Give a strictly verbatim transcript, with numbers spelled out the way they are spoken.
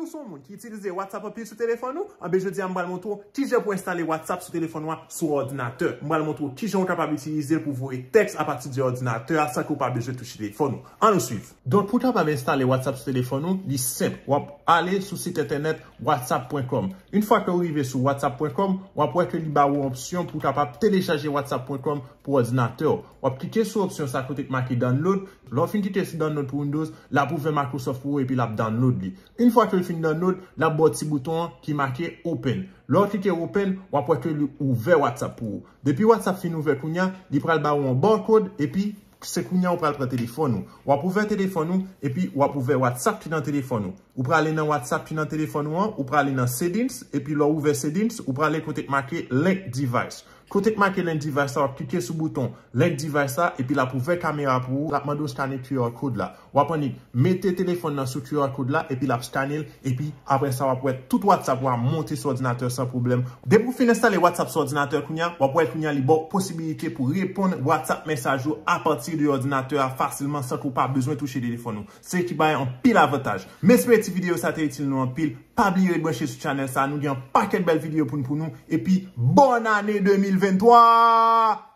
Ou se yon moun ki itilize WhatsApp anpil sou telefòn ou? Anben, jodi a m pral montre w kijan pou enstale WhatsApp sou telefòn ou a sou òdinatè. M pral montre w kijan ou kapab itilize l pou voye tèks apati de òdinatè a san ke w pa bezwen touche telefòn ou. Ann nou swiv. Donk, pou w kapab enstale WhatsApp sou telefòn ou, li senp. W ap ale sou sit entènèt whatsapp pwen kòm. Yon fwa ke w rive sou whatsapp pwen kòm, w ap wè ke li ba ou opsyon pou w kapab telechaje whatsapp pwen kòm pou òdinatè w. W ap klike sou opsyon sa kote k make download. Lè w fin klike sou download pou Windows, l ap ouvè Microsoft pou ou epi l ap download li. Yon fwa ke l fin download, l ap ba w ti bouton an ki make open. Lè w klike open, w ap wè ke li ouvè WhatsApp pou ou. Depi WhatsApp fin ouvè kounye a, li pral ba ou yon barcode epi se kounye a ou pral pran telefòn ou. W ap ouvè telefòn ou epi w ap ouvè WhatsApp ki nan telefòn ou. Ou prale nan WhatsApp ki nan telefòn ou an, ou prale nan settings, epi lè w ouvè settings, ou prale kote k make link device. Kote k make link device la, w ap klike sou bouton link device la, epi l ap ouvè kamera pou ou, l ap mande w skane Q R code la. W ap annik mete telefòn nan sou Q R code la, epi l ap skane l, epi apre sa w ap wè tout WhatsApp ou a monte sou òdinatè san pwoblèm. Depi w fin enstale WhatsApp sou òdinatè kounye a, w ap wè kounye a li ba w posibilite pou reponn WhatsApp mesaj ou apati de òdinatè a fasilman san ke w pa bezwen touche telefòn ou. Se ki bay anpil avantaj. M espere ti videyo sa te itil nou anpil. Pa bliye ret branche sou channel sa, nou gen yon pakèt bèl videyo pou n pou nou. Epi, bòn ane de mil venntwa!